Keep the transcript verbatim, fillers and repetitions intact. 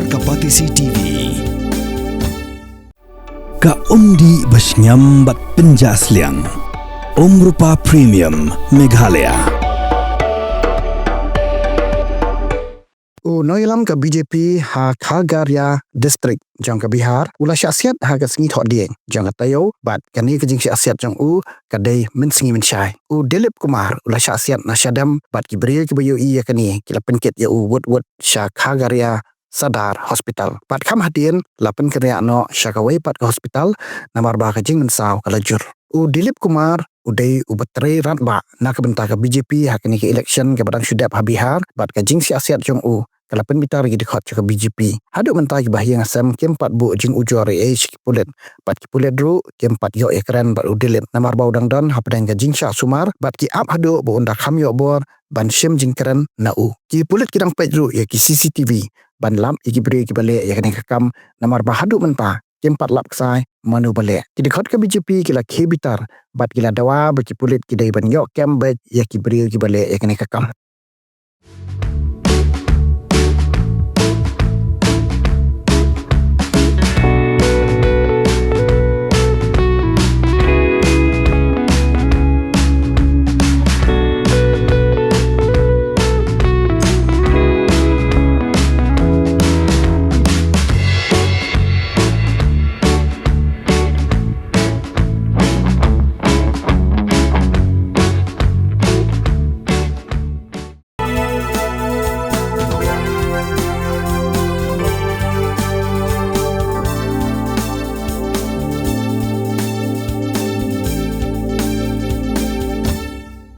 Ka Patisi T V. Ka umdih ba shngiam bad pynjah sliang. Umrupa Premium Meghalaya. U nongïalam ka B J P ha Khagaria District jong ka Bihar u la shah siat ha ka sngi Thohdieng jong ka taïew, bad kane ka jingshah siat jong u ka dei mynsngi mynshai. U Dilip Kumar u la shah siat na shadem bad ki briew kiba ïohi ïa kane ki la pynkit ïa u wut wut sha Khagaria Sadar Hospital. Bad kham hadien la pynkynriah noh sha kawei pat ka hospital namar ba ka jingmynsaw ka la jur. U Dilip Kumar u dei uba trei radbah na ka bynta ka B J P ha kane ka election kaba dang shu dep ha Bihar, bad ka jingshah siat jong u ka la pynbitar ïa ki dkhot jong ka B J P. Haduh mynta kiba ha ïing ha sem kim pat buh jingujor ei ei sha ki pulit, bad ki pulit ruh kim pat ïoh ïakren bad u Dilip namar ba u dang don hapdeng ka jingshah sumar, bad ki ap haduh ba un da kham ïoh bor ban shim jingkren na u. Ki pulit ki dang peit ruh ïa ki C C T V ban lap ïa ki briew kiba leh ïa kane ka kam namar ba haduh mynta kim pat lap ksai mano ba leh. Ki dkhot ka B J P ki la khie bitar bad ki la dawa ba ki pulit ki dei ban ïoh kem beit ïa ki briew kiba leh ïa kane ka kam.